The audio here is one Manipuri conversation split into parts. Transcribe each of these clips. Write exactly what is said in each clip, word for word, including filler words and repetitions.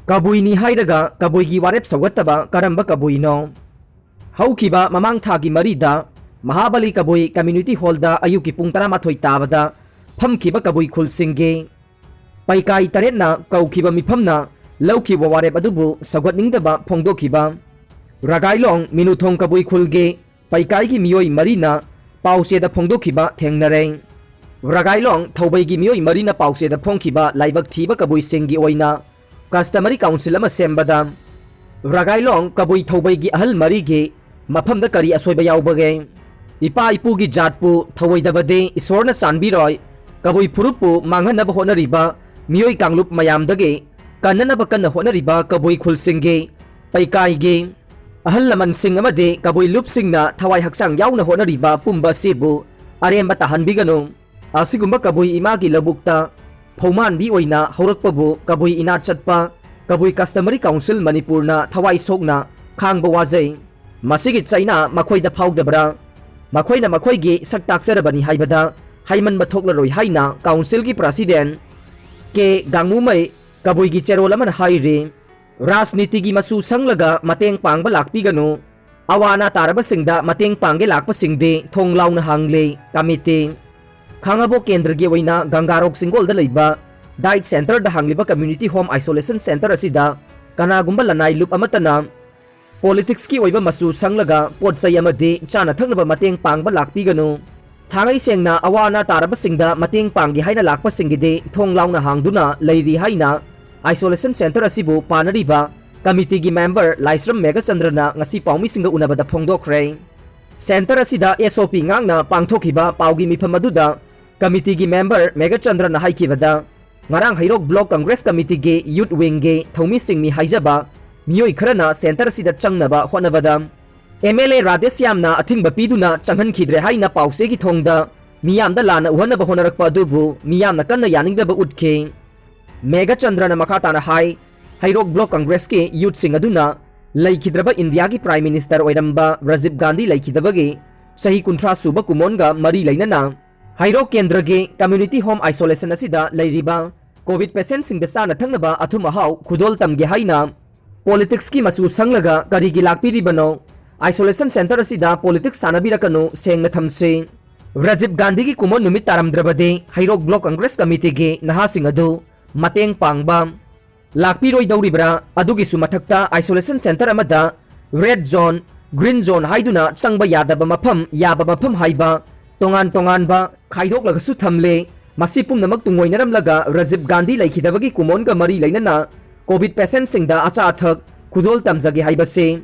ꯀꯕꯨꯏꯅꯤ ꯍꯥꯏꯔꯒ ꯀꯕꯨꯏꯒꯤ ꯋꯥꯔꯦꯞ ꯁꯧꯒꯠꯇꯕ ꯀꯔꯝꯕ ꯀꯕꯨꯏꯅꯣ? ꯍꯧꯈꯤꯕ ꯃꯃꯥꯡ ꯊꯥꯒꯤ ꯃꯔꯤꯗ ꯃꯍꯥꯕꯂꯤ ꯀꯕꯨꯏ ꯀꯝꯃ꯭ꯌꯨꯅꯤꯇꯤ ꯍꯣꯜꯗ ꯑꯌꯨꯛꯀꯤ ꯄꯨꯡ ꯇꯔꯥꯃꯥꯊꯣꯏ ꯇꯥꯕꯗ ꯐꯝꯈꯤꯕ ꯀꯕꯨꯏ ꯈꯨꯜꯁꯤꯡꯒꯤ ꯄꯩꯀꯥꯏ ꯇꯔꯦꯠꯅ ꯀꯧꯈꯤꯕ ꯃꯤꯐꯝꯅ ꯂꯧꯈꯤꯕ ꯋꯥꯔꯦꯞ ꯑꯗꯨꯕꯨ ꯁꯧꯒꯠꯅꯤꯡꯗꯕ ꯐꯣꯡꯗꯣꯛꯈꯤꯕ ꯔꯒꯥꯏꯂꯣꯡ ꯃꯤꯅꯨꯊꯣꯡ ꯀꯕꯨꯏ ꯈꯨꯜꯒꯤ ꯄꯩꯀꯥꯏꯒꯤ ꯃꯤꯑꯣꯏ ꯃꯔꯤꯅ ꯄꯥꯎꯆꯦꯗ ꯐꯣꯡꯗꯣꯛꯈꯤꯕ ꯊꯦꯡꯅꯔꯦ꯫ ꯔꯒꯥꯏꯂꯣꯡ ꯊꯧꯕꯩꯒꯤ ꯃꯤꯑꯣꯏ ꯃꯔꯤꯅ ꯄꯥꯎꯆꯦꯗ ꯐꯣꯡꯈꯤꯕ ꯂꯥꯏꯕꯛ ꯊꯤꯕ ꯀꯕꯨꯏꯁꯤꯡꯒꯤ ꯑꯣꯏꯅ customary council ꯑꯃ ꯁꯦꯝꯕꯗ ꯔꯒꯥꯏꯂꯣꯡ ꯀꯕꯨꯏ ꯊꯧꯕꯩꯒꯤ ꯑꯍꯜ ꯃꯔꯤꯒꯤ ꯃꯐꯝꯗ ꯀꯔꯤ ꯑꯁꯣꯏꯕ ꯌꯥꯎꯕꯒꯦ? ꯏꯄꯥ ꯏꯄꯨꯒꯤ ꯖꯥꯠꯄꯨ ꯊꯧꯑꯣꯏꯗꯕꯗꯤ ꯏꯁꯣꯔꯅ ꯆꯥꯟꯕꯤꯔꯣꯏ꯫ ꯀꯕꯨꯏ ꯐꯨꯔꯨꯞꯄꯨ ꯃꯥꯡꯍꯟꯅꯕ ꯍꯣꯠꯅꯔꯤꯕ ꯃꯤꯑꯣꯏ ꯀꯥꯡꯂꯨꯞ ꯃꯌꯥꯝꯗꯒꯤ ꯀꯟꯅꯅꯕ ꯀꯟꯅ ꯍꯣꯠꯅꯔꯤꯕ ꯀꯕꯨꯏ ꯈꯨꯜꯁꯤꯡꯒꯤ ꯄꯩꯀꯥꯏꯒꯤ ꯑꯍꯜ ꯂꯃꯟꯁꯤꯡ ꯑꯃꯗꯤ ꯀꯕꯨꯏ ꯂꯨꯞꯁꯤꯡꯅ ꯊꯋꯥꯏ ꯍꯛꯆꯥꯡ ꯌꯥꯎꯅ ꯍꯣꯠꯅꯔꯤꯕ ꯄꯨꯝꯕ ꯑꯁꯤꯕꯨ ꯑꯔꯦꯝꯕ ꯇꯥꯍꯟꯕꯤꯒꯅꯨ꯫ ꯑꯁꯤꯒꯨꯝꯕ ꯀꯕꯨꯏ ꯏꯃꯥꯒꯤ ꯂꯧꯕꯨꯛꯇ ꯐꯧꯃꯥꯟꯕꯤ ꯑꯣꯏꯅ ꯍꯧꯔꯛꯄꯕꯨ ꯀꯕꯨꯏ ꯏꯅꯥꯠ ꯆꯠꯄ ꯀꯕꯨꯏ customary council ꯃꯅꯤꯄꯨꯔꯅ ꯊꯋꯥꯏ ꯁꯣꯛꯅ ꯈꯥꯡꯕ ꯋꯥꯖꯩ꯫ ꯃꯁꯤꯒꯤ ꯆꯩꯅꯥ ꯃꯈꯣꯏꯗ ꯐꯥꯎꯗꯕ꯭ꯔꯥ? ꯃꯈꯣꯏꯅ ꯃꯈꯣꯏꯒꯤ ꯁꯛ ꯇꯥꯛꯆꯔꯕꯅꯤ ꯍꯥꯏꯕꯗ ꯍꯥꯏꯃꯟꯕ ꯊꯣꯛꯂꯔꯣꯏ ꯍꯥꯏꯅ councilꯒꯤ president ꯀꯦ ꯒꯥꯡꯃꯨꯃꯩ ꯀꯕꯨꯏꯒꯤ ꯆꯦꯔꯣꯜ ꯑꯃꯅ ꯍꯥꯏꯔꯤ꯫ ꯔꯥꯖꯅꯤꯇꯤꯒꯤ ꯃꯆꯨ ꯁꯪꯂꯒ ꯃꯇꯦꯡ ꯄꯥꯡꯕ ꯂꯥꯛꯄꯤꯒꯅꯨ꯫ ꯑꯋꯥ ꯑꯅꯥ ꯇꯥꯔꯕꯁꯤꯡꯗ ꯃꯇꯦꯡ ꯄꯥꯡꯒꯦ ꯂꯥꯛꯄꯁꯤꯡꯗꯤ ꯊꯣꯡ ꯂꯥꯎꯅ ꯍꯥꯡꯂꯦ, ꯀꯃꯤꯇꯤ꯫ ꯈꯥꯉꯕꯣꯛ ꯀꯦꯟꯗ꯭ꯔꯒꯤ ꯑꯣꯏꯅ ꯒꯪꯒꯥꯔꯣꯛ ꯆꯤꯡꯒꯣꯜꯗ ꯂꯩꯕ diet centreꯗ ꯍꯥꯡꯂꯤꯕ community home isolation centre ꯑꯁꯤꯗ ꯀꯅꯥꯒꯨꯝꯕ ꯂꯅꯥꯏ ꯂꯨꯞ ꯑꯃꯠꯇꯅ politicsꯀꯤ ꯑꯣꯏꯕ ꯃꯆꯨ ꯁꯪꯂꯒ ꯄꯣꯠ ꯆꯩ ꯑꯃꯗꯤ ꯆꯥꯅ ꯊꯛꯅꯕ ꯃꯇꯦꯡ ꯄꯥꯡꯕ ꯂꯥꯛꯄꯤꯒꯅꯨ꯫ ꯊꯥꯡꯉꯩ ꯁꯦꯡꯅ ꯑꯋꯥ ꯑꯅꯥ ꯇꯥꯔꯕꯁꯤꯡꯗ ꯃꯇꯦꯡ ꯄꯥꯡꯒꯦ ꯍꯥꯏꯅ ꯂꯥꯛꯄꯁꯤꯡꯒꯤꯗꯤ ꯊꯣꯡ ꯂꯥꯎꯅ ꯍꯥꯡꯗꯨꯅ ꯂꯩꯔꯤ ꯍꯥꯏꯅ isolation centre ꯑꯁꯤꯕꯨ ꯄꯥꯟꯅꯔꯤꯕ committeeꯒꯤ member ꯂꯥꯏꯁ꯭ꯔꯝ ꯃꯦꯘꯆꯟꯗ꯭ꯔꯅ ꯉꯁꯤ ꯄꯥꯎꯃꯤꯁꯤꯡꯒ ꯎꯅꯕꯗ ꯐꯣꯡꯗꯣꯛꯈ꯭ꯔꯦ꯫ Centre ꯑꯁꯤꯗ SOP ꯉꯥꯛꯅ ꯄꯥꯡꯊꯣꯛꯈꯤꯕ ꯄꯥꯎꯒꯤ ꯃꯤꯐꯝ ꯑꯗꯨꯗ committeeꯒꯤ member ꯃꯦꯘꯆꯟꯗ꯭ꯔꯅ ꯍꯥꯏꯈꯤꯕꯗ, ꯉꯔꯥꯡ ꯍꯩꯔꯣꯛ block congress committeeꯒꯤ youth wingꯒꯤ ꯊꯧꯃꯤꯁꯤꯡꯅꯤ ꯍꯥꯏꯖꯕ ꯃꯤꯑꯣꯏ ꯈꯔꯅ centre ꯑꯁꯤꯗ ꯆꯪꯅꯕ ꯍꯣꯠꯅꯕꯗ MLA ꯔꯥꯙꯦꯁ꯭ꯌꯥꯝꯅ ꯑꯊꯤꯡꯕ ꯄꯤꯗꯨꯅ ꯆꯪꯍꯟꯈꯤꯗ꯭ꯔꯦ ꯍꯥꯏꯅ ꯄꯥꯎꯆꯦꯒꯤ ꯊꯣꯡꯗ ꯃꯤꯌꯥꯝꯗ ꯂꯥꯟꯅ ꯎꯍꯟꯅꯕ ꯍꯣꯠꯅꯔꯛꯄ ꯑꯗꯨꯕꯨ ꯃꯤꯌꯥꯝꯅ ꯀꯟꯅ ꯌꯥꯅꯤꯡꯗꯕ ꯎꯠꯈꯤ꯫ ꯃꯦꯘꯆꯟꯗ꯭ꯔꯅ ꯃꯈꯥ ꯇꯥꯅ ꯍꯥꯏ, ꯍꯩꯔꯣꯛ block congressꯀꯤ youthꯁꯤꯡ ꯑꯗꯨꯅ ꯂꯩꯈꯤꯗ꯭ꯔꯕ ꯏꯟꯗꯤꯌꯥꯒꯤ prime minister ꯑꯣꯏꯔꯝꯕ ꯔꯥꯖꯤꯕ ꯒꯥꯟꯙꯤ ꯂꯩꯈꯤꯗꯕꯒꯤ ꯆꯍꯤ ꯀꯨꯟꯊ꯭ꯔꯥ ꯁꯨꯕ ꯀꯨꯃꯣꯟꯒ ꯃꯔꯤ ꯂꯩꯅꯅ ꯍꯩꯔꯣꯛ ꯀꯦꯟꯗ꯭ꯔꯒꯤ community home isolation ꯑꯁꯤꯗ ꯂꯩꯔꯤꯕ ꯀꯣꯚꯤꯗ ꯄꯦꯁꯦꯟꯠꯁꯤꯡꯗ ꯆꯥꯅ ꯊꯛꯅꯕ ꯑꯊꯨꯝ ꯑꯍꯥꯎ ꯈꯨꯗꯣꯜ ꯇꯝꯒꯦ ꯍꯥꯏꯅ ꯄꯣꯂꯤꯇꯤꯛꯁꯀꯤ ꯃꯆꯨ ꯁꯪꯂꯒ ꯀꯔꯤꯒꯤ ꯂꯥꯛꯄꯤꯔꯤꯕꯅꯣ? ꯑꯥꯏꯁꯣꯂꯦꯁꯟ ꯁꯦꯟꯇꯔ ꯑꯁꯤꯗ ꯄꯣꯂꯤꯇꯤꯛꯁ ꯁꯥꯟꯅꯕꯤꯔꯛꯀꯅꯨ, ꯁꯦꯡꯅ ꯊꯝꯁꯤ꯫ ꯔꯥꯖꯤꯕ ꯒꯥꯟꯙꯤꯒꯤ ꯀꯨꯃꯣꯟ ꯅꯨꯃꯤꯠ ꯇꯥꯔꯝꯗ꯭ꯔꯕꯗꯤ ꯍꯩꯔꯣꯛ ꯕ꯭ꯂꯣꯛ ꯀꯪꯒ꯭ꯔꯦꯁ ꯀꯃꯤꯇꯤꯒꯤ ꯅꯍꯥꯁꯤꯡ ꯑꯗꯨ ꯃꯇꯦꯡ ꯄꯥꯡꯕ ꯂꯥꯛꯄꯤꯔꯣꯏꯗꯧꯔꯤꯕ꯭ꯔꯥ? ꯑꯗꯨꯒꯤꯁꯨ ꯃꯊꯛꯇ ꯑꯥꯏꯁꯣꯂꯦꯁꯟ ꯁꯦꯟꯇꯔ ꯑꯃꯗ ꯔꯦꯗ ꯖꯣꯟ, ꯒ꯭ꯔꯤꯟ ꯖꯣꯟ ꯍꯥꯏꯗꯨꯅ ꯆꯪꯕ ꯌꯥꯗꯕ ꯃꯐꯝ, ꯌꯥꯕ ꯃꯐꯝ ꯍꯥꯏꯕ ꯇꯣꯉꯥꯟ ꯇꯣꯉꯥꯟꯕ ꯈꯥꯏꯗꯣꯛꯂꯒꯁꯨ ꯊꯝꯂꯦ꯫ ꯃꯁꯤ ꯄꯨꯝꯅꯃꯛ ꯇꯨꯡꯑꯣꯏꯅꯔꯝꯂꯒ ꯔꯥꯖꯤꯕ ꯒꯥꯟꯙꯤ ꯂꯩꯈꯤꯗꯕꯒꯤ ꯀꯨꯃꯣꯟꯒ ꯃꯔꯤ ꯂꯩꯅꯅ ꯀꯣꯚꯤꯗ ꯄꯦꯁꯦꯟꯠꯁꯤꯡꯗ ꯑꯆꯥ ꯑꯊꯛ ꯈꯨꯗꯣꯜ ꯇꯝꯖꯒꯦ ꯍꯥꯏꯕꯁꯤ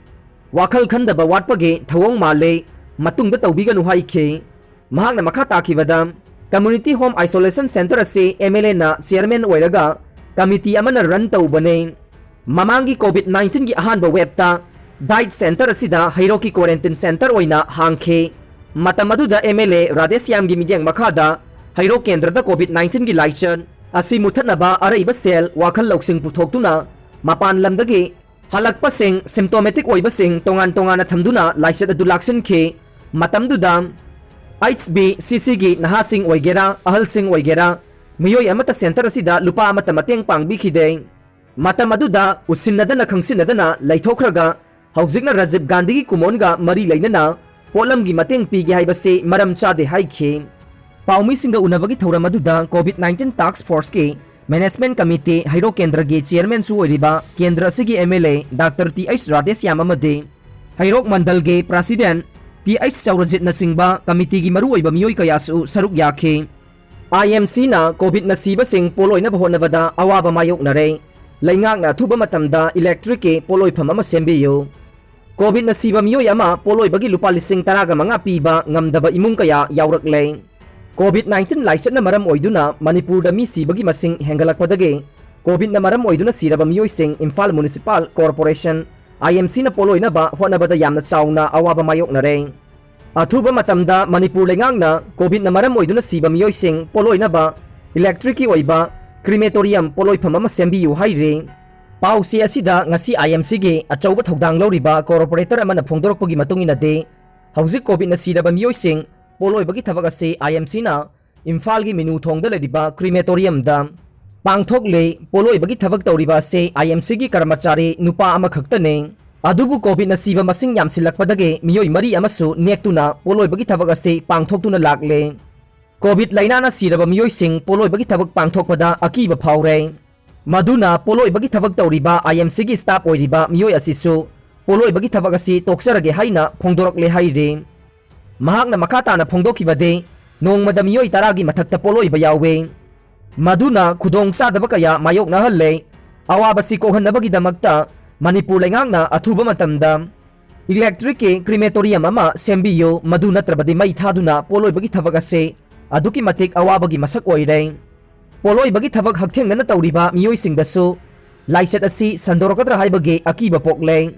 ꯋꯥꯈꯜ ꯈꯟꯗꯕ ꯋꯥꯠꯄꯒꯤ ꯊꯧꯑꯣꯡ ꯃꯥꯜꯂꯦ, ꯃꯇꯨꯡꯗ ꯇꯧꯕꯤꯒꯅꯨ ꯍꯥꯏꯈꯤ꯫ ꯃꯍꯥꯛꯅ ꯃꯈꯥ ꯇꯥꯈꯤꯕꯗ, ꯀꯝꯃ꯭ꯌꯨꯅꯤꯇꯤ ꯍꯣꯝ ꯑꯥꯏꯁꯣꯂꯦꯁꯟ ꯁꯦꯟꯇꯔ ꯑꯁꯤ ꯑꯦꯝ ꯑꯦꯜ ꯑꯦꯅ ꯆꯤꯌꯔꯃꯦꯟ ꯑꯣꯏꯔꯒ ꯀꯃꯤꯇꯤ ꯑꯃꯅ ꯔꯟ ꯇꯧꯕꯅꯦ꯫ ꯃꯃꯥꯡꯒꯤ ꯀꯣꯚꯤꯗ ꯅꯥꯏꯟꯇꯤꯟꯒꯤ ꯑꯍꯥꯟꯕ ꯋꯦꯕꯇ ꯗꯥꯏꯠ ꯁꯦꯟꯇꯔ ꯑꯁꯤꯗ ꯍꯩꯔꯣꯛꯀꯤ ꯀ꯭ꯋꯥꯔꯦꯟꯇꯤꯟ ꯁꯦꯟꯇꯔ ꯑꯣꯏꯅ ꯍꯥꯡꯈꯤ꯫ ꯃꯇꯝ ꯑꯗꯨꯗ ꯑꯦꯝ ꯑꯦꯜ ꯑꯦ ꯔꯥꯙꯦꯁ꯭ꯌꯥꯝꯒꯤ ꯃꯤꯠꯌꯦꯡ ꯃꯈꯥꯗ ꯍꯩꯔꯣꯛ ꯀꯦꯟꯗ꯭ꯔꯗ ꯀꯣꯚꯤꯗ ꯅꯥꯏꯟꯇꯤꯟꯒꯤ ꯂꯥꯏꯆꯠ ꯑꯁꯤ ꯃꯨꯠꯊꯠꯅꯕ ꯑꯔꯩꯕ ꯁꯦꯜ, ꯋꯥꯈꯜ ꯂꯧꯁꯤꯡ ꯄꯨꯊꯣꯛꯇꯨꯅ ꯃꯄꯥꯟ ꯂꯝꯗꯒꯤ ꯍꯜꯂꯛꯄꯁꯤꯡ, ꯁꯤꯝꯇꯣꯃꯦꯇꯤꯛ ꯑꯣꯏꯕꯁꯤꯡ ꯇꯣꯉꯥꯟ ꯇꯣꯉꯥꯟꯅ ꯊꯝꯗꯨꯅ ꯂꯥꯏꯆꯠ ꯑꯗꯨ ꯂꯥꯛꯁꯤꯟꯈꯤ꯫ ꯃꯇꯝꯗꯨꯗ ꯑꯩꯆ ꯕꯤ ꯁꯤ ꯁꯤꯒꯤ ꯅꯍꯥꯁꯤꯡ ꯑꯣꯏꯒꯦꯔꯥ, ꯑꯍꯜꯁꯤꯡ ꯑꯣꯏꯒꯦꯔꯥ, ꯃꯤꯑꯣꯏ ꯑꯃꯠꯇ ꯁꯦꯟꯇꯔ ꯑꯁꯤꯗ ꯂꯨꯄꯥ ꯑꯃꯠꯇ ꯃꯇꯦꯡ ꯄꯥꯡꯕꯤꯈꯤꯗꯦ꯫ ꯃꯇꯝ ꯑꯗꯨꯗ ꯎꯁꯤꯟꯅꯗꯅ ꯈꯪꯁꯤꯟꯅꯗꯅ ꯂꯩꯊꯣꯛꯈ꯭ꯔꯒ ꯍꯧꯖꯤꯛꯅ ꯔꯥꯖꯤꯕ ꯒꯥꯟꯙꯤꯒꯤ ꯀꯨꯃꯣꯟꯒ ꯃꯔꯤ ꯂꯩꯅꯅ ꯄꯣꯠꯂꯝꯒꯤ ꯃꯇꯦꯡ ꯄꯤꯒꯦ ꯍꯥꯏꯕꯁꯤ ꯃꯔꯝ ꯆꯥꯗꯦ ꯍꯥꯏꯈꯤ꯫ ꯄꯥꯎꯃꯤꯁꯤꯡꯒ ꯎꯅꯕꯒꯤ ꯊꯧꯔꯝ ꯑꯗꯨꯗ ꯀꯣꯚꯤꯗ ꯅꯥꯏꯟꯇꯤꯟ ꯇꯥꯁ꯭ꯛ ꯐꯣꯔꯁꯀꯤ ꯃꯦꯅꯦꯖꯃꯦꯟꯠ ꯀꯃꯤꯇꯤ ꯍꯩꯔꯣꯛ ꯀꯦꯟꯗ꯭ꯔꯒꯤ ꯆꯤꯌꯔꯃꯦꯟꯁꯨ ꯑꯣꯏꯔꯤꯕ ꯀꯦꯟꯗ꯭ꯔ ꯑꯁꯤꯒꯤ M L A doctor T H Radheshyam ꯑꯃꯗꯤ ꯍꯩꯔꯣꯛ ꯃꯟꯗꯜꯒꯤ ꯄ꯭ꯔꯁꯤꯗꯦꯟꯠ ꯇꯤ ꯑꯩꯆ ꯆꯧꯔꯖꯤꯠꯅꯆꯤꯡꯕ ꯀꯃꯤꯇꯤꯒꯤ ꯃꯔꯨꯑꯣꯏꯕ ꯃꯤꯑꯣꯏ ꯀꯌꯥꯁꯨ ꯁꯔꯨꯛ ꯌꯥꯈꯤ꯫ ꯑꯥꯏ ꯑꯦꯝ ꯁꯤꯅ ꯀꯣꯚꯤꯗꯅ ꯁꯤꯕꯁꯤꯡ ꯄꯣꯠꯂꯣꯏꯅꯕ ꯍꯣꯠꯅꯕꯗ ꯑꯋꯥꯕ ꯃꯥꯌꯣꯛꯅꯔꯦ꯫ ꯂꯩꯉꯥꯛꯅ ꯑꯊꯨꯕ ꯃꯇꯝꯗ ꯏꯂꯦꯛꯇ꯭ꯔꯤꯛꯀꯤ ꯄꯣꯠꯂꯣꯏꯐꯝ ꯑꯃ ꯁꯦꯝꯕꯤꯌꯨ꯫ ꯀꯣꯚꯤꯗꯅ ꯁꯤꯕ ꯃꯤꯑꯣꯏ ꯑꯃ ꯄꯣꯠꯂꯣꯏꯕꯒꯤ ꯂꯨꯄꯥ ꯂꯤꯁꯤꯡ ꯇꯔꯥꯒ ꯃꯉꯥ ꯄꯤꯕ ꯉꯝꯗꯕ ꯏꯃꯨꯡ ꯀꯌꯥ ꯌꯥꯎꯔꯛꯂꯦ꯫ ꯀꯣꯚꯤꯗ ꯅꯥꯏꯟꯇꯤꯟ ꯂꯥꯏꯆꯠꯅ ꯃꯔꯝ ꯑꯣꯏꯗꯨꯅ ꯃꯅꯤꯄꯨꯔꯗ ꯃꯤ ꯁꯤꯕꯒꯤ ꯃꯁꯤꯡ ꯍꯦꯟꯒꯠꯂꯛꯄꯗꯒꯤ ꯀꯣꯚꯤꯗꯅ ꯃꯔꯝ ꯑꯣꯏꯗꯨꯅ ꯁꯤꯔꯕ ꯃꯤꯑꯣꯏꯁꯤꯡ ꯏꯝꯐꯥꯜ ꯃ꯭ꯌꯨꯅꯤꯁꯤꯄꯥꯜ ꯀꯣꯔꯄꯣꯔꯦꯁꯟ, ꯑꯥꯏ ꯑꯦꯝ ꯁꯤꯅ ꯄꯣꯠꯂꯣꯏꯅꯕ ꯍꯣꯠꯅꯕꯗ ꯌꯥꯝꯅ ꯆꯥꯎꯅ ꯑꯋꯥꯕ ꯃꯥꯌꯣꯛꯅꯔꯦ꯫ ꯑꯊꯨꯕ ꯃꯇꯝꯗ ꯃꯅꯤꯄꯨꯔ ꯂꯩꯉꯥꯛꯅ ꯀꯣꯚꯤꯗꯅ ꯃꯔꯝ ꯑꯣꯏꯗꯨꯅ ꯁꯤꯕ ꯃꯤꯑꯣꯏꯁꯤꯡ ꯄꯣꯠꯂꯣꯏꯅꯕ ꯏꯂꯦꯛꯇ꯭ꯔꯤꯛꯀꯤ ꯑꯣꯏꯕ ꯀ꯭ꯔꯤꯃꯦꯇꯣꯔꯤꯌꯝ ꯄꯣꯠꯂꯣꯏꯐꯝ ꯑꯃ ꯁꯦꯝꯕꯤꯌꯨ ꯍꯥꯏꯔꯤ꯫ ꯄꯥꯎꯆꯦ ꯑꯁꯤꯗ ꯉꯁꯤ ꯑꯥꯏ ꯑꯦꯝ ꯁꯤꯒꯤ ꯑꯆꯧꯕ ꯊꯧꯗꯥꯡ ꯂꯧꯔꯤꯕ ꯀꯣꯔꯄꯣꯔꯦꯇꯔ ꯑꯃꯅ ꯐꯣꯡꯗꯣꯔꯛꯄꯒꯤ ꯃꯇꯨꯡ ꯏꯟꯅꯗꯤ, ꯍꯧꯖꯤꯛ ꯀꯣꯚꯤꯗꯅ ꯁꯤꯔꯕ ꯃꯤꯑꯣꯏꯁꯤꯡ ꯄꯣꯠꯂꯣꯏꯕꯒꯤ ꯊꯕꯛ ꯑꯁꯤ ꯑꯥꯏ ꯑꯦꯝ ꯁꯤꯅ ꯏꯝꯐꯥꯜꯒꯤ ꯃꯤꯅꯨ ꯊꯣꯡꯗ ꯂꯩꯔꯤꯕ ꯀ꯭ꯔꯤꯃꯦꯇꯣꯔꯤꯌꯝꯗ ꯄꯥꯡꯊꯣꯛꯂꯦ꯫ ꯄꯣꯠꯂꯣꯏꯕꯒꯤ ꯊꯕꯛ ꯇꯧꯔꯤꯕ ꯑꯁꯤ ꯑꯥꯏ ꯑꯦꯝ ꯁꯤꯒꯤ ꯀꯔꯃꯆꯥꯔꯤ ꯅꯨꯄꯥ ꯑꯃꯈꯛꯇꯅꯤ꯫ ꯑꯗꯨꯕꯨ ꯀꯣꯚꯤꯗꯅ ꯁꯤꯕ ꯃꯁꯤꯡ ꯌꯥꯝꯁꯤꯜꯂꯛꯄꯗꯒꯤ ꯃꯤꯑꯣꯏ ꯃꯔꯤ ꯑꯃꯁꯨ ꯅꯦꯛꯇꯨꯅ ꯄꯣꯠꯂꯣꯏꯕꯒꯤ ꯊꯕꯛ ꯑꯁꯤ ꯄꯥꯡꯊꯣꯛꯇꯨꯅ ꯂꯥꯛꯂꯦ꯫ ꯀꯣꯚꯤꯗ ꯂꯥꯏꯅꯥꯅ ꯁꯤꯔꯕ ꯃꯤꯑꯣꯏꯁꯤꯡ ꯄꯣꯠꯂꯣꯏꯕꯒꯤ ꯊꯕꯛ ꯄꯥꯡꯊꯣꯛꯄꯗ ꯑꯀꯤꯕ ꯐꯥꯎꯔꯦ꯫ ꯃꯗꯨꯅ ꯄꯣꯠꯂꯣꯏꯕꯒꯤ ꯊꯕꯛ ꯇꯧꯔꯤꯕ ꯑꯥꯏ ꯑꯦꯝ ꯁꯤꯒꯤ ꯁ꯭ꯇꯥꯐ ꯑꯣꯏꯔꯤꯕ ꯃꯤꯑꯣꯏ ꯑꯁꯤꯁꯨ ꯄꯣꯠꯂꯣꯏꯕꯒꯤ ꯊꯕꯛ ꯑꯁꯤ ꯇꯣꯛꯆꯔꯒꯦ ꯍꯥꯏꯅ ꯐꯣꯡꯗꯣꯔꯛꯂꯦ ꯍꯥꯏꯔꯤ꯫ ꯃꯍꯥꯛꯅ ꯃꯈꯥ ꯇꯥꯅ ꯐꯣꯡꯗꯣꯛꯈꯤꯕꯗꯤ, ꯅꯣꯡꯃꯗ ꯃꯤꯑꯣꯏ ꯇꯔꯥꯒꯤ ꯃꯊꯛꯇ ꯄꯣꯠꯂꯣꯏꯕ ꯌꯥꯎꯏ꯫ ꯃꯗꯨꯅ ꯈꯨꯗꯣꯡꯆꯥꯗꯕ ꯀꯌꯥ ꯃꯥꯌꯣꯛꯅꯍꯜꯂꯦ꯫ ꯑꯋꯥꯕꯁꯤ ꯀꯣꯛꯍꯟꯅꯕꯒꯤꯗꯃꯛꯇ ꯃꯅꯤꯄꯨꯔ ꯂꯩꯉꯥꯛꯅ ꯑꯊꯨꯕ ꯃꯇꯝꯗ ꯏꯂꯦꯛꯇ꯭ꯔꯤꯛꯀꯤ ꯀ꯭ꯔꯤꯃꯦꯇꯣꯔꯤꯌꯝ ꯑꯃ ꯁꯦꯝꯕꯤꯌꯨ, ꯃꯗꯨ ꯅꯠꯇ꯭ꯔꯕꯗꯤ ꯃꯩ ꯊꯥꯗꯨꯅ ꯄꯣꯠꯂꯣꯏꯕꯒꯤ ꯊꯕꯛ ꯑꯁꯤ ꯑꯗꯨꯛꯀꯤ ꯃꯇꯤꯛ ꯑꯋꯥꯕꯒꯤ ꯃꯁꯛ ꯑꯣꯏꯔꯦ꯫ ꯄꯣꯠꯂꯣꯏꯕꯒꯤ ꯊꯕꯛ ꯍꯛꯊꯦꯡꯅꯅ ꯇꯧꯔꯤꯕ ꯃꯤꯑꯣꯏꯁꯤꯡꯗꯁꯨ ꯂꯥꯏꯆꯠ ꯑꯁꯤ ꯁꯟꯗꯣꯔꯛꯀꯗ꯭ꯔꯥ ꯍꯥꯏꯕꯒꯤ ꯑꯀꯤꯕ ꯄꯣꯛꯂꯦ꯫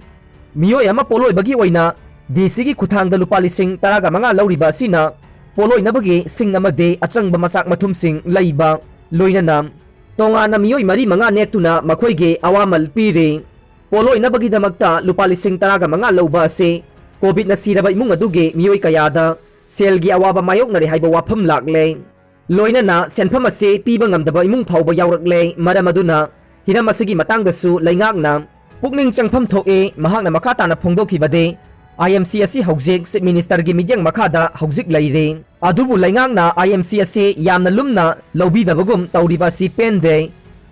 ꯃꯤꯑꯣꯏ ꯑꯃ ꯄꯣꯠꯂꯣꯏꯕꯒꯤ ꯑꯣꯏꯅ ꯗꯤ ꯁꯤꯒꯤ ꯈꯨꯠꯊꯥꯡꯗ ꯂꯨꯄꯥ ꯂꯤꯁꯤꯡ ꯇꯔꯥꯒ ꯃꯉꯥ ꯂꯧꯔꯤꯕ ꯑꯁꯤꯅ ꯄꯣꯠꯂꯣꯏꯅꯕꯒꯤ ꯁꯤꯡ ꯑꯃꯗꯤ ꯑꯆꯪꯕ ꯃꯆꯥꯛ ꯃꯊꯨꯝꯁꯤꯡ ꯂꯩꯕ, ꯂꯣꯏꯅꯅ ꯇꯣꯉꯥꯟꯅ ꯃꯤꯑꯣꯏ ꯃꯔꯤ ꯃꯉꯥ ꯅꯦꯛꯇꯨꯅ ꯃꯈꯣꯏꯒꯤ ꯑꯋꯥꯃꯜ ꯄꯤꯔꯤ꯫ ꯄꯣꯠꯂꯣꯏꯅꯕꯒꯤꯗꯃꯛꯇ ꯂꯨꯄꯥ ꯂꯤꯁꯤꯡ ꯇꯔꯥꯒ ꯃꯉꯥ ꯂꯧꯕ ꯑꯁꯤ ꯀꯣꯚꯤꯗꯅ ꯁꯤꯔꯕ ꯏꯃꯨꯡ ꯑꯗꯨꯒꯤ ꯃꯤꯑꯣꯏ ꯀꯌꯥꯗ ꯁꯦꯜꯒꯤ ꯑꯋꯥꯕ ꯃꯥꯌꯣꯛꯅꯔꯦ ꯍꯥꯏꯕ ꯋꯥꯐꯝ ꯂꯥꯛꯂꯦ꯫ ꯂꯣꯏꯅꯅ ꯁꯦꯟꯐꯝ ꯑꯁꯤ ꯄꯤꯕ ꯉꯝꯗꯕ ꯏꯃꯨꯡ ꯐꯥꯎꯕ ꯌꯥꯎꯔꯛꯂꯦ꯫ ꯃꯔꯝ ꯑꯗꯨꯅ ꯍꯤꯔꯝ ꯑꯁꯤꯒꯤ ꯃꯇꯥꯡꯗꯁꯨ ꯂꯩꯉꯥꯛꯅ ꯄꯨꯛꯅꯤꯡ ꯆꯪꯐꯝ ꯊꯣꯛꯏ꯫ ꯃꯍꯥꯛꯅ ꯃꯈꯥ ꯇꯥꯅ ꯐꯣꯡꯗꯣꯛꯈꯤꯕꯗꯤ, ꯑꯥꯏ ꯑꯦꯝ ꯁꯤ ꯑꯁꯤ ꯍꯧꯖꯤꯛ ꯆꯤꯐ ꯃꯤꯅꯤꯁꯇꯔꯒꯤ ꯃꯤꯠꯌꯦꯡ ꯃꯈꯥꯗ ꯍꯧꯖꯤꯛ ꯂꯩꯔꯤ꯫ ꯑꯗꯨꯕꯨ ꯂꯩꯉꯥꯛꯅ ꯑꯥꯏ ꯑꯦꯝ ꯁꯤ ꯑꯁꯤ ꯌꯥꯝꯅ ꯂꯨꯝꯅ ꯂꯧꯕꯤꯗꯕꯒꯨꯝ ꯇꯧꯔꯤꯕ ꯑꯁꯤ ꯄꯦꯟꯗꯦ꯫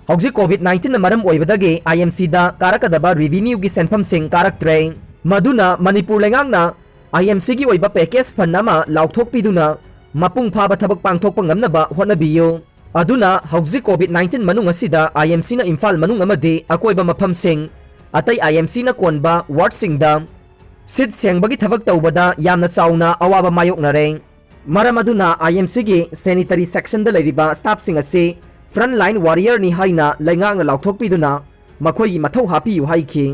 ꯍꯧꯖꯤꯛ ꯀꯣꯚꯤꯗ ꯅꯥꯏꯟꯇꯤꯟꯅ ꯃꯔꯝ ꯑꯣꯏꯕꯗꯒꯤ ꯑꯥꯏ ꯑꯦꯝ ꯁꯤꯗ ꯀꯥꯔꯛꯀꯗꯕ ꯔꯤꯚꯤꯅ꯭ꯌꯨꯒꯤ ꯁꯦꯟꯐꯝꯁꯤꯡ ꯀꯥꯔꯛꯇ꯭ꯔꯦ꯫ ꯃꯗꯨꯅ ꯃꯅꯤꯄꯨꯔ ꯂꯩꯉꯥꯛꯅ ꯑꯥꯏ ꯑꯦꯝ ꯁꯤꯒꯤ ꯑꯣꯏꯕ ꯄꯦꯀꯦꯖ ꯐꯟ ꯑꯃ ꯂꯥꯎꯊꯣꯛꯄꯤꯗꯨꯅ ꯃꯄꯨꯡ ꯐꯥꯕ ꯊꯕꯛ ꯄꯥꯡꯊꯣꯛꯄ ꯉꯝꯅꯕ ꯍꯣꯠꯅꯕꯤꯌꯨ꯫ ꯑꯗꯨꯅ ꯍꯧꯖꯤꯛ ꯀꯣꯚꯤꯗ ꯅꯥꯏꯟꯇꯤꯟ ꯃꯅꯨꯡ ꯑꯁꯤꯗ ꯑꯥꯏ ꯑꯦꯝ ꯁꯤꯅ ꯏꯝꯐꯥꯜ ꯃꯅꯨꯡ ꯑꯃꯗꯤ ꯑꯀꯣꯏꯕ ꯃꯐꯝꯁꯤꯡ, ꯑꯇꯩ ꯑꯥꯏ ꯑꯦꯝ ꯁꯤꯅ ꯀꯣꯟꯕ ꯋꯥꯔꯗꯁꯤꯡꯗ ꯁꯤꯠ ꯁꯦꯡꯕꯒꯤ ꯊꯕꯛ ꯇꯧꯕꯗ ꯌꯥꯝꯅ ꯆꯥꯎꯅ ꯑꯋꯥꯕ ꯃꯥꯌꯣꯛꯅꯔꯦ꯫ ꯃꯔꯝ ꯑꯗꯨꯅ ꯑꯥꯏ ꯑꯦꯝ ꯁꯤꯒꯤ ꯁꯦꯅꯤꯇꯔꯤ ꯁꯦꯛꯁꯟꯗ ꯂꯩꯔꯤꯕ ꯁ꯭ꯇꯥꯐꯁꯤꯡ ꯑꯁꯤ ꯐ꯭ꯔꯟꯠ ꯂꯥꯏꯟ ꯋꯥꯔꯤꯌꯔꯅꯤ ꯍꯥꯏꯅ ꯂꯩꯉꯥꯛꯅ ꯂꯥꯎꯊꯣꯛꯄꯤꯗꯨꯅ ꯃꯈꯣꯏꯒꯤ ꯃꯊꯧ ꯍꯥꯞꯄꯤꯌꯨ ꯍꯥꯏꯈꯤ꯫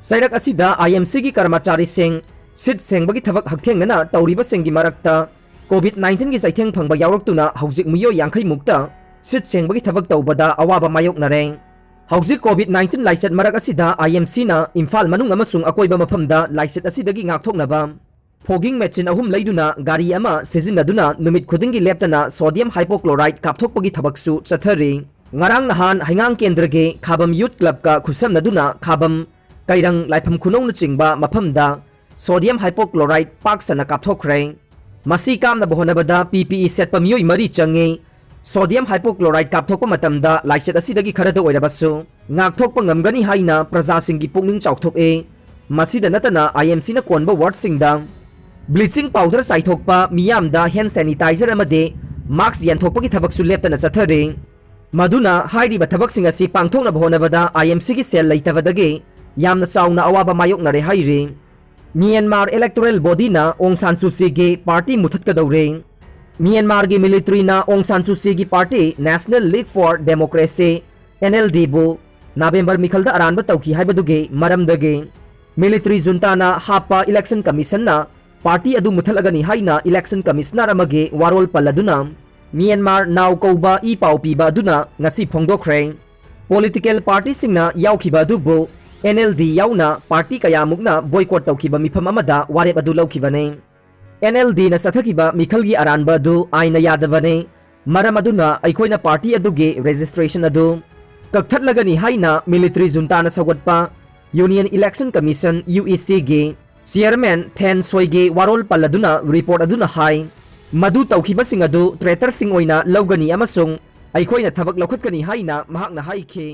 ꯆꯩꯔꯛ ꯑꯁꯤꯗ ꯑꯥꯏ ꯑꯦꯝ ꯁꯤꯒꯤ ꯀꯔꯃꯆꯥꯔꯤꯁꯤꯡ ꯁꯤꯠ ꯁꯦꯡꯕꯒꯤ ꯊꯕꯛ ꯍꯛꯊꯦꯡꯅꯅ ꯇꯧꯔꯤꯕꯁꯤꯡꯒꯤ ꯃꯔꯛꯇ ꯀꯣꯚꯤꯗ ꯅꯥꯏꯟꯇꯤꯟꯒꯤ ꯆꯩꯊꯦꯡ ꯐꯪꯕ ꯌꯥꯎꯔꯛꯇꯨꯅ ꯍꯧꯖꯤꯛ ꯃꯤꯑꯣꯏ ꯌꯥꯡꯈꯩ ꯃꯨꯛꯇ ꯁꯤꯠ ꯁꯦꯡꯕꯒꯤ ꯊꯕꯛ ꯇꯧꯕꯗ ꯑꯋꯥꯕ ꯃꯥꯌꯣꯛꯅꯔꯦ꯫ ꯍꯧꯖꯤꯛ ꯀꯣꯚꯤꯗ ꯅꯥꯏꯟꯇꯤꯟ ꯂꯥꯏꯆꯠ ꯃꯔꯛ ꯑꯁꯤꯗ ꯑꯥꯏ ꯑꯦꯝ ꯁꯤꯅ ꯏꯝꯐꯥꯜ ꯃꯅꯨꯡ ꯑꯃꯁꯨꯡ ꯑꯀꯣꯏꯕ ꯃꯐꯝꯗ ꯂꯥꯏꯆꯠ ꯑꯁꯤꯗꯒꯤ ꯉꯥꯛꯊꯣꯛꯅꯕ ꯐꯣꯒꯤꯡ ꯃꯦꯆꯤꯟ ꯑꯍꯨꯝ ꯂꯩꯗꯨꯅ ꯒꯥꯔꯤ ꯑꯃ ꯁꯤꯖꯤꯟꯅꯗꯨꯅ ꯅꯨꯃꯤꯠ ꯈꯨꯗꯤꯡꯒꯤ ꯂꯦꯞꯇꯅ ꯁꯣꯗꯤꯌꯝ ꯍꯥꯏꯄꯣꯀ꯭ꯂꯣꯔꯥꯏꯗ ꯀꯥꯞꯊꯣꯛꯄꯒꯤ ꯊꯕꯛꯁꯨ ꯆꯠꯊꯔꯤ꯫ ꯉꯔꯥꯡ ꯅꯍꯥꯟ ꯍꯩꯉꯥꯡ ꯀꯦꯟꯗ꯭ꯔꯒꯤ ꯈꯥꯕꯝ ꯌꯨꯠ ꯀ꯭ꯂꯕꯀ ꯈꯨꯠꯁꯝꯅꯗꯨꯅ ꯈꯥꯕꯝ, ꯀꯩꯔꯪ, ꯂꯥꯏꯐꯝ ꯈꯨꯅꯧꯅꯆꯤꯡꯕ ꯃꯐꯝꯗ sodium hypochlorite ꯄꯥꯛ ꯁꯟꯅ ꯀꯥꯞꯊꯣꯛꯈ꯭ꯔꯦ꯫ ꯃꯁꯤ ꯀꯥꯞꯅꯕ ꯍꯣꯠꯅꯕꯗ P P E ꯁꯦꯠꯄ ꯃꯤꯑꯣꯏ ꯃꯔꯤ ꯆꯪꯉꯤ꯫ Sodium hypochlorite ꯀꯥꯞꯊꯣꯛꯄ ꯃꯇꯝꯗ ꯂꯥꯏꯆꯠ ꯑꯁꯤꯗꯒꯤ ꯈꯔꯗ ꯑꯣꯏꯔꯕꯁꯨ ꯉꯥꯛꯊꯣꯛꯄ ꯉꯝꯒꯅꯤ ꯍꯥꯏꯅ ꯄ꯭ꯔꯖꯥꯁꯤꯡꯒꯤ ꯄꯨꯛꯅꯤꯡ ꯆꯥꯎꯊꯣꯛꯑꯦ꯫ ꯃꯁꯤꯗ ꯅꯠꯇꯅ I M C ꯅ ꯀꯣꯟꯕ wardꯁꯤꯡꯗ bleaching powder ꯆꯥꯏꯊꯣꯛꯄ, ꯃꯤꯌꯥꯝꯗ hand sanitizer ꯑꯃꯗꯤ mask ꯌꯦꯟꯊꯣꯛꯄꯒꯤ ꯊꯕꯛꯁꯨ ꯂꯦꯞꯇꯅ ꯆꯠꯊꯔꯤ꯫ ꯃꯗꯨꯅ ꯍꯥꯏꯔꯤꯕ ꯊꯕꯛꯁꯤꯡ ꯑꯁꯤ ꯄꯥꯡꯊꯣꯛꯅꯕ ꯍꯣꯠꯅꯕꯗ I M Cꯒꯤ ꯁꯦꯜ ꯂꯩꯇꯕꯗꯒꯤ ꯌꯥꯝꯅ ꯆꯥꯎꯅ ꯑꯋꯥꯕ ꯃꯥꯌꯣꯛꯅꯔꯦ ꯍꯥꯏꯔꯤ꯫ ꯃ꯭ꯌꯥꯟꯃꯥꯔ electoral bodyꯅ ꯑꯣꯡ ꯁꯥꯟ ꯁꯨ ꯆꯤꯒꯤ party ꯃꯨꯊꯠꯀꯗꯧꯔꯦ꯫ ꯃ꯭ꯌꯥꯟꯃꯥꯔꯒꯤ militaryꯅ ꯑꯣꯡ ꯁꯥꯟ ꯁꯨ ꯆꯤꯒꯤ party National League for Democracy, N L Dꯕꯨ ꯅꯕꯦꯝꯕꯔ ꯃꯤꯈꯜꯗ ꯑꯔꯥꯟꯕ ꯇꯧꯈꯤ ꯍꯥꯏꯕꯗꯨꯒꯤ ꯃꯔꯝꯗꯒꯤ military juntaꯅ ꯍꯥꯞꯄ election commissionꯅ party ꯑꯗꯨ ꯃꯨꯊꯠꯂꯒꯅꯤ ꯍꯥꯏꯅ election commissioner ꯑꯃꯒꯤ ꯋꯥꯔꯣꯜ ꯄꯜꯂꯗꯨꯅ ꯃ꯭ꯌꯥꯟꯃꯥꯔ ꯅꯥꯎ ꯀꯧꯕ ꯏ ꯄꯥꯎ ꯄꯤꯕ ꯑꯗꯨꯅ ꯉꯁꯤ ꯐꯣꯡꯗꯣꯛꯈ꯭ꯔꯦ꯫ Political partyꯁꯤꯡꯅ ꯌꯥꯎꯈꯤꯕ ꯑꯗꯨꯕꯨ N L D ꯌꯥꯎꯅ party ꯀꯌꯥꯃꯨꯛꯅ boycott ꯇꯧꯈꯤꯕ ꯃꯤꯐꯝ ꯑꯃꯗ ꯋꯥꯔꯦꯞ ꯑꯗꯨ ꯂꯧꯈꯤꯕꯅꯤ꯫ N L Dꯅ ꯆꯠꯊꯈꯤꯕ ꯃꯤꯈꯜꯒꯤ ꯑꯔꯥꯟꯕ ꯑꯗꯨ ꯑꯥꯏꯟꯅ ꯌꯥꯗꯕꯅꯤ꯫ ꯃꯔꯝ ꯑꯗꯨꯅ ꯑꯩꯈꯣꯏꯅ party ꯑꯗꯨꯒꯤ registration ꯑꯗꯨ ꯀꯛꯊꯠꯂꯒꯅꯤ ꯍꯥꯏꯅ military juntaꯅ ꯁꯧꯒꯠꯄ Union Election Commission, U E Cꯒꯤ chairman Thein Soiꯒꯤ ꯋꯥꯔꯣꯜ ꯄꯜꯂꯗꯨꯅ report ꯑꯗꯨꯅ ꯍꯥꯏ꯫ ꯃꯗꯨ ꯇꯧꯈꯤꯕꯁꯤꯡ ꯑꯗꯨ traitorꯁꯤꯡ ꯑꯣꯏꯅ ꯂꯧꯒꯅꯤ ꯑꯃꯁꯨꯡ ꯑꯩꯈꯣꯏꯅ ꯊꯕꯛ ꯂꯧꯈꯠꯀꯅꯤ ꯍꯥꯏꯅ ꯃꯍꯥꯛꯅ ꯍꯥꯏꯈꯤ꯫